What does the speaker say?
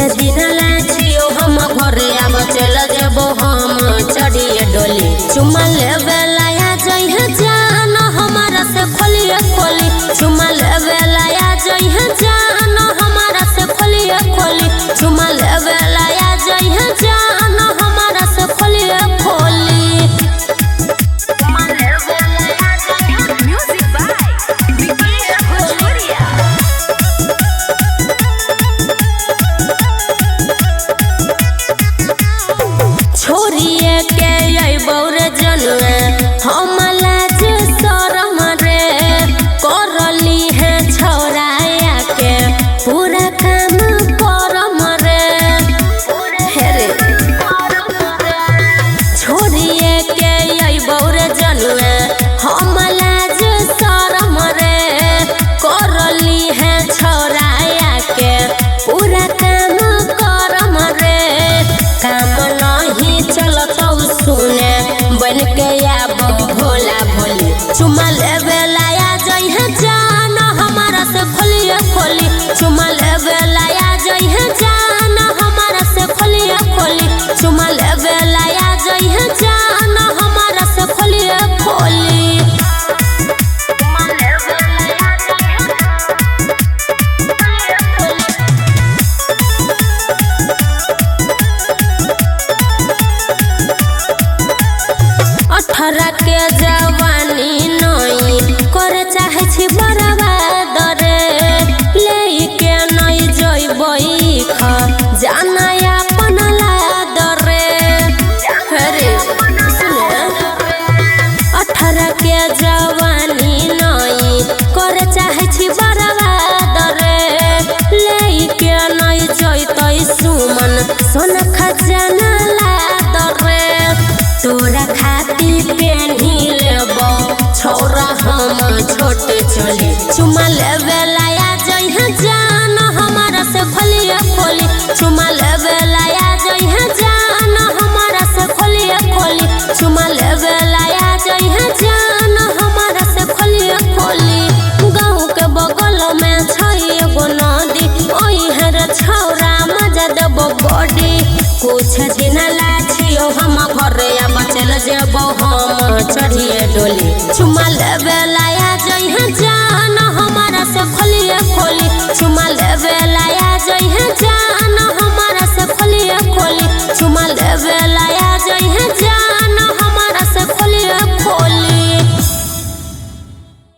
दिन ला छियो हम घरे आब चल जेबो हम चढ़िए डोली। चुमा लेवे लाया जइहे जान हमारा से खोलिए खोली। चुमा लेवे लाया जइहे जान हमारा से खोलिए खोली। चुमा लेवे लाया जइहे जान हमारा से खोलिए खोली। Music by Vikesh Bhojpuria. छोरिए के अइबौ रे जनुआ हम लाज शरम रे करली है छौराया के पूरा काम करम रे। हे रे छोरिए के अइबौ रे जनुआ हम लाज शरम रे करली है छौराया के पूरा काम करम रे। काम नहीं चलतौ सुने बन के आबो भोला भोली। चुमा लेवे लाया जइहे जान हमारा से खोलिए खोली। चुमा लेवे लाया जइहे जान हमारा से खोलिए खोली। चुमा लेवे लाया जइहे जान हमारा से खोलिए खोली। अठारह के जवानी नई करे चाहे छी बर्बाद रे ले के नई जइबई ख जाना अपन लाद रे। अरे सुन 18 के जवानी नई करे चाहे छी बर्बाद रे ले के नई जइतई सुमन सोन खजाना लाद रे। तोरा खाती पेन्ही लेबो छौरा हम छोट चली। चुमा लेवे लाया जइहे जान हमारा से खोलिए खोली। चुमा लेवे लाया जइहे जान हमारा से खोलिए खोली। चुमा लेवे लाया जइहे जान हमारा से खोलिए खोली। गाँव के बगल में छै एगो नदी ओहि रे छौरा मजा देबो बॉडी। कुछ दिन ला छियो हम घरे आब चल जेबो हम चढ़िए डोली। चुमा लेवे लाया जइहे जान हमारा से खोलिए खोली। चुमा लेवे लाया जइहे जान हमारा से खोलिए खोली। चुमा लेवे लाया